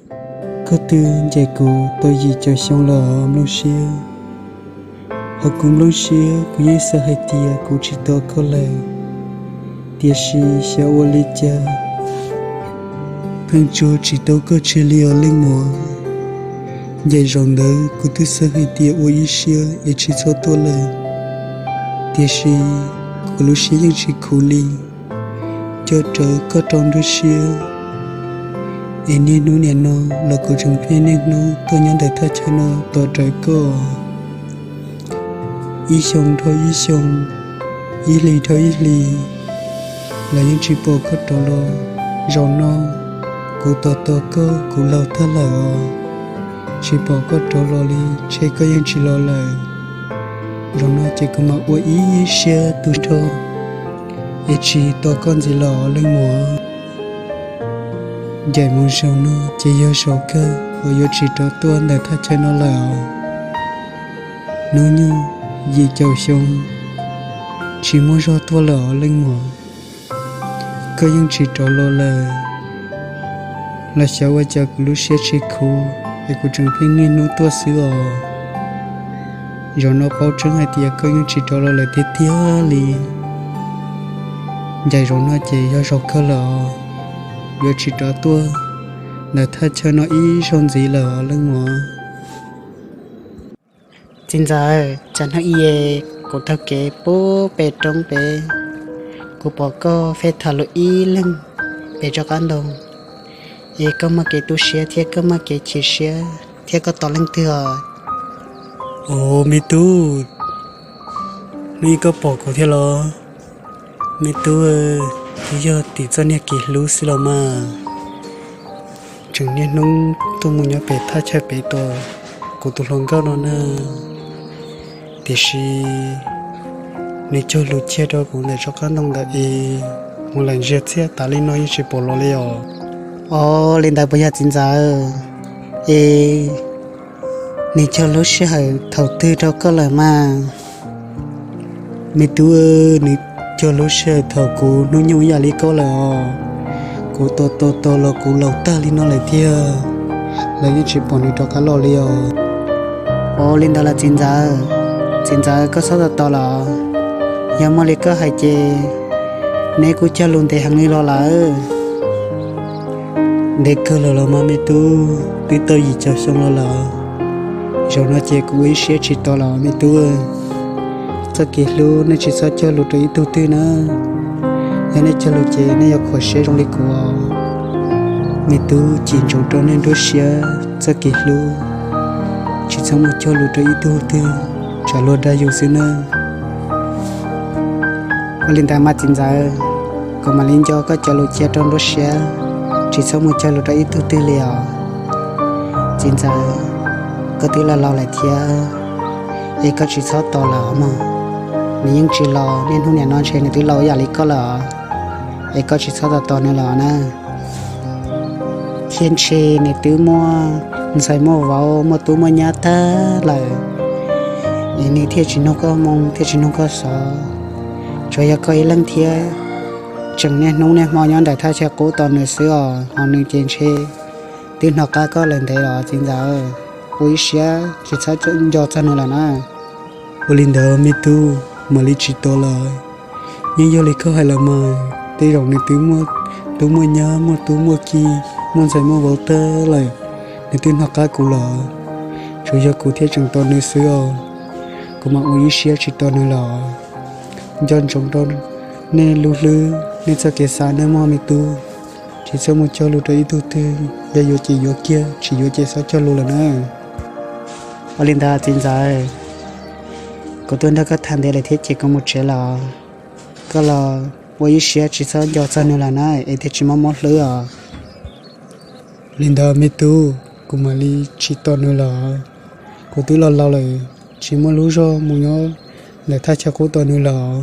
Koj twb ncaim kuv tau yim caum xyoo los nplooj siab, hos kuv nplooj siab kuv yeej xav hais tias kuv tsis tos koj lawm, tiam sis xyov ua li cas pheej tsuag tsis tau koj tseg li os leej muam. Ncaim zaum ntawd kuv twb xav hais tias ua ib siab es tsis txhob tuaj lawm, tiam sis kuv lub siab yeej tsis khuv li, coj rawv koj rau nruab siab, es niaj hnub niam no los kuv tseem pheej niaj hnub tuaj nyob ntawm thaj chaw no tos rawv koj. Ib xyoo dhau ib xyoo, ib hlis dhau ib hlis, los yeej tsis pom koj rov los. Zaum no kuv tos tos koj kuv laus tag lawm os, tsis pom koj rov los li, ntshe koj yeej tsis los lawm. Zaum no ces kuv mam ua ib siab tu nrho, es tsis tos koj ntxiv los leej muam. Ncaim mus zaum no ces yog zaum kawg uas yuav tsis rov tuaj ntawm thaj chaw no lawm os. Hnub nyoog yim caum xyoo tsis muaj zog tuaj lawm os leej muam. Koj yeej tsis rov los lawm, los xyov ua cas kuv lub siab tsis khuv es kuv tseem pheej niaj hnub tuaj xwb os. Zaum no paub tseeb hais tias koj yeej tsis rov los lawm tiag tiag li. Ncaim zaum no ces yog zaum kawg lawm os, yuav tsis rov tuaj ntawm thaj chaw no ib zaug ntxiv lawm os leej muam. Txiv ntxawm, tsam hnub i kuv taug kev pub pem roob pem, kuv pom koj fej tham lus ib leeg pem tsob qab ntoo, es koj muaj kev tu siab thiab koj muaj kev chim siab thiab koj tos leej twg os? Os me tub, hnub i koj pom kuv thiab los? Me tub, twb yog tim txoj niag kev hlub xwb los mas. Tseem niaj hnub tuaj mus nyob pem thaj chaw pem tos kuv tus hluas nkauj no na, tiam sis nws cog lus cia rau kuv ntawm tsob qab ntoo ntawd es mus lawm ntsiag txiaj tas li no yeej tsis pom los li os. Os, li ntawd puas yog txiv ntxawm? Es nws cog lub sij hawm thaum twg rau koj lawm mas? Me tub, nws cog lub sij hawm thaum kuv hnub nyoog ib yam li koj lawm os. Kuv tos tos tos los kuv laus tag li no lawm tiag, los yeej tsis pom nws rov qab los li os. Ua li ntawd los txiv ntxawm, txiv ntxawm koj txhob tos tos los, yog muaj li koj hais ces neb kuj cog lus ntev heev li los lawm. Ntev kawg lawm los mas me tub, twb tau yim caum xyoo los lawm. Zaum no ces kuv ua ib siab tsis tos los me tub. Txoj kev hlub nej tsis txhob cog lus rau ib tug twg na. Yog nej cog lus ces nej yuav khuam siab zoo li kuv. Me tub, cim ntsoov rau nej nruab siab txoj kev hlub, tsis txhob mus cog lus rau ib tug twg, tsam luag dag yus xwb nawb. Ua li ntawd mas txiv ntxawm, kuv mam li nco koj cov lus cia rau nruab siab, tsis txhob mus cog lus rau ib tug twg li os. Txiv ntxawm, koj twb laus laus lawm thiab, es koj tsis txhob tos lawm mog. Nws yeej tsis laus, niaj hnub nim no ntshe nws twb laus ib yam li koj lawm os, es koj tsis txhob tos tos nws lawm na. Thiab ntshe nws twb muaj ntxhais muaj vauv muaj tub muaj nyab tag lawm, es nws thiaj tsis nug koj moo thiaj tsis nug koj xov. Tsuas yog koj ib leeg thiab, tseem niaj hnub niaj hmo nyob nraim thaj chaw qub tos nws xwb os, ho nws ces ntshe twb hnov qab koj lawm ntev los txiv ntxawm. Ua ib siab tsis txhob nco txog nws lawm na. Ua li ntawd me tub, mam li tsis tos lawm. Yeej yog li koj hais lawm mas, tej zaum nws twb muaj tub muaj nyab muaj tub muaj ki, muaj ntxhais muaj vauv tag lawm, nws twb hnov qab kuv lawm. Tsuas yog kuv thiaj tseem tos nws xwb os. Kuv mam ua ib siab tsis tos nws lawm. Nco ntsoov rau nej lub hlwb nej txoj kev xav nawb mog me tub. Tsis txhob mus cog lus rau ib tug twg, yog yuav ces yuav kiag, tsis yuav ces txhob cog lus lawm na. Ua li ntawd txiv ntxawm, kuv twb nrog koj tham ntev lawm thiab ces kuv mus tsev lawm. Koj los ua ib siab tsis txhob nco txog nws lawm na, es thiaj tsis mob mob hlwb os. Li ntawd me tub, kuv mam li tsis tos nws lawm. Kuv twb los laus lawm, tsis muaj lub zog mus nyob ntawm thaj chaw qub tos nws lawm.